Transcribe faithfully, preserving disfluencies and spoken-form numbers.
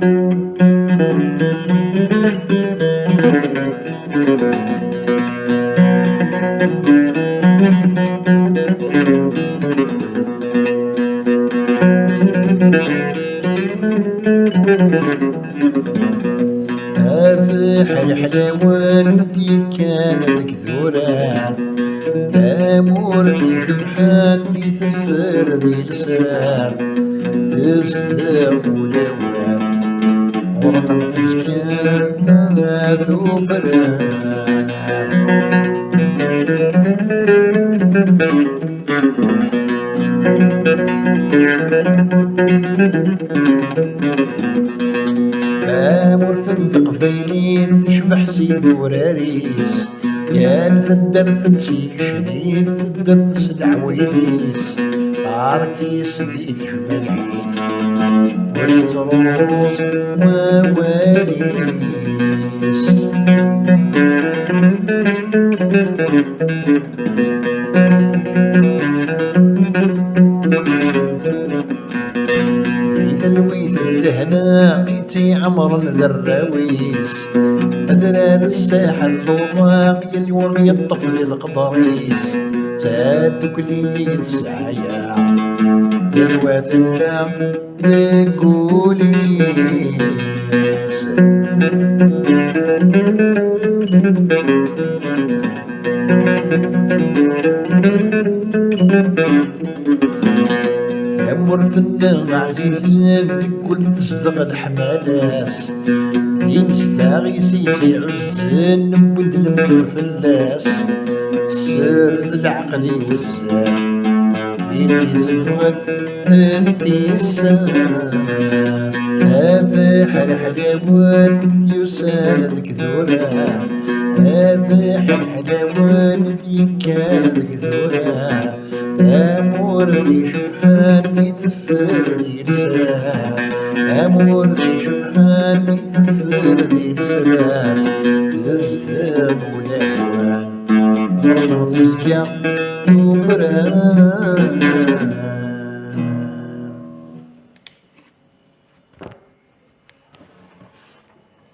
Abeḥri ḥlawen d-yekkan deg idurar, tamurt icebḥen mi teffer di lesrar, tezdeɣ ulawen, ɣur-neɣ tezga tufrar. Tamurt n teqbaylit tecbeḥ s idurar-is, yal taddart tettijdit teddert s leɛwayed-is, park-is di tejmaɛit, ur yettruẓ wawal-is. Di talwit d lehna i tt-iɛemren d arraw-is, adrar ssaḥel luḍa, yal yiwen yeṭṭef di leqder-is, tadukli i tesɛaya, yal wa tella deg wul-is. Tamurt-nneɣ ɛzizen, deg wul tezdeɣ leḥmala-s, d imezdaɣ-is i tt-iɛussen, wwin-d lemtel fell-as, sser d leɛqel i uzzal, i t-izedɣen n tissas. Abeḥri ḥlawen d-yusan deg idurar, abeḥri ḥlawen d-yekkan deg idurar, tamurt icebḥen mi teffer di lesrar, tamurt icebḥen mi teffer di lesrar, tezdeɣ ulawen, ɣur-neɣ tezga tufrar.